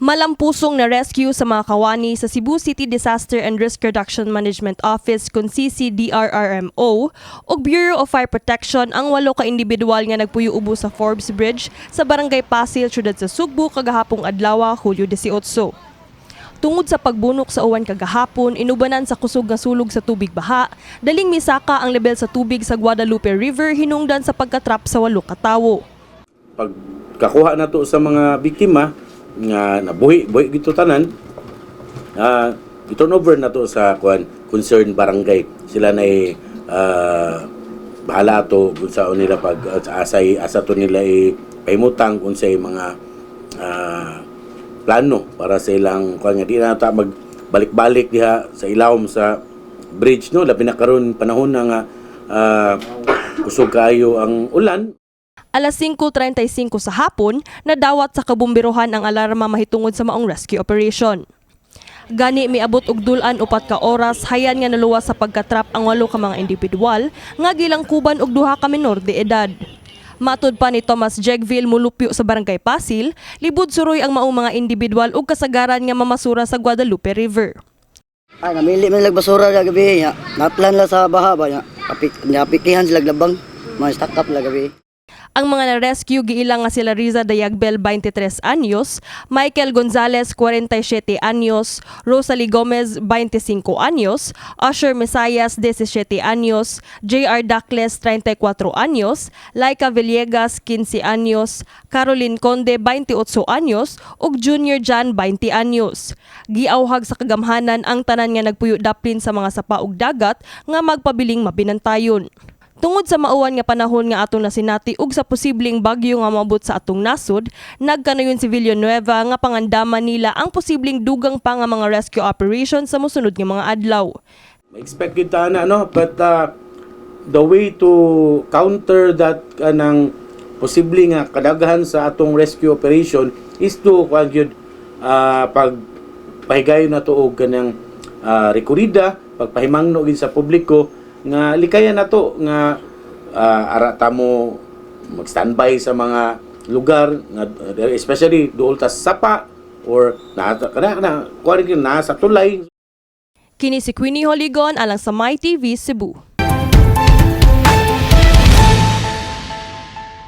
Malampusong na rescue sa mga kawani sa Cebu City Disaster and Risk Reduction Management Office kun CCDRRMO ug Bureau of Fire Protection ang walo ka individual nga nagpuyo ubo sa Forbes Bridge sa Barangay Pasil, syudad sa Sugbo kagahapong adlaw, Hulyo 18. Tungod sa pagbunok sa uwan kagahapon, inubanan sa kusog nga sulog sa tubig baha, daling misaka ang level sa tubig sa Guadalupe River hinungdan sa pagkatrap sa walo ka tawo. Pagkakuha nato sa mga biktima nga nabuhi buhi gito tanan, i-turn over nato sa kuan, concerned barangay. Sila na bahala ato kung saan nila pag asay asa to nila i pahimutang kung sa mga plano para sa ilang kuan nga di na ta mag balik-balik diha sa ilawom sa bridge, no, labi na karon panahon na nga kusog kaayo ang ulan. Alas 5:35 sa hapon, nadawat sa kabumbirohan ang alarma mahitungod sa maong rescue operation. Gani miabot og dul-an 4 ka oras hayan nga naluwas sa pagkatrap ang walo ka mga individual nga gilangkuban og duha ka menor de edad. Matud pa ni Thomas Jegville, mulupyo sa Barangay Pasil, libud suroy ang maong mga individual ug kasagaran nga mamasura sa Guadalupe River. Ay, namili man lag basura gabi nya. Natlan la sa baha ba nya. Apik napikihan sila labang. Mga stock up la gabi. Ang mga na-rescue giila nga sila Riza Dayagbel, 23 anyos, Michael Gonzalez, 47 anyos, Rosalie Gomez, 25 anyos, Usher Messias, 17 anyos, J.R. Dacles, 34 anyos, Laika Villegas, 15 anyos, Caroline Conde, 28 anyos, ug Junior Jan, 20 anyos. Giawhag sa kagamhanan ang tanan nga nagpuyo daplin sa mga sapa ug dagat nga magpabiling mabinantayon. Tungod sa mauwan nga panahon nga atong nasinati ug sa posibleng bagyo nga moabot sa atong nasod, nagkanayon si Villanueva nga pangandaman nila ang posibleng dugang pa nga mga rescue operation sa mosunod nga mga adlaw. Expect gyud ta na, no, but the way to counter that kanang posible nga kadaghan sa atong rescue operation is to kuan gyud, pag pahigayon nato og kanang rekorida, pagpahimangno gyud sa publiko nga likayan nato nga ara ta mo mag-standby sa mga lugar nga especially duol ta sa sapa or na kana kana kuan gyud na sa tulay. Kini si Queenie Holigon alang sa My TV Cebu.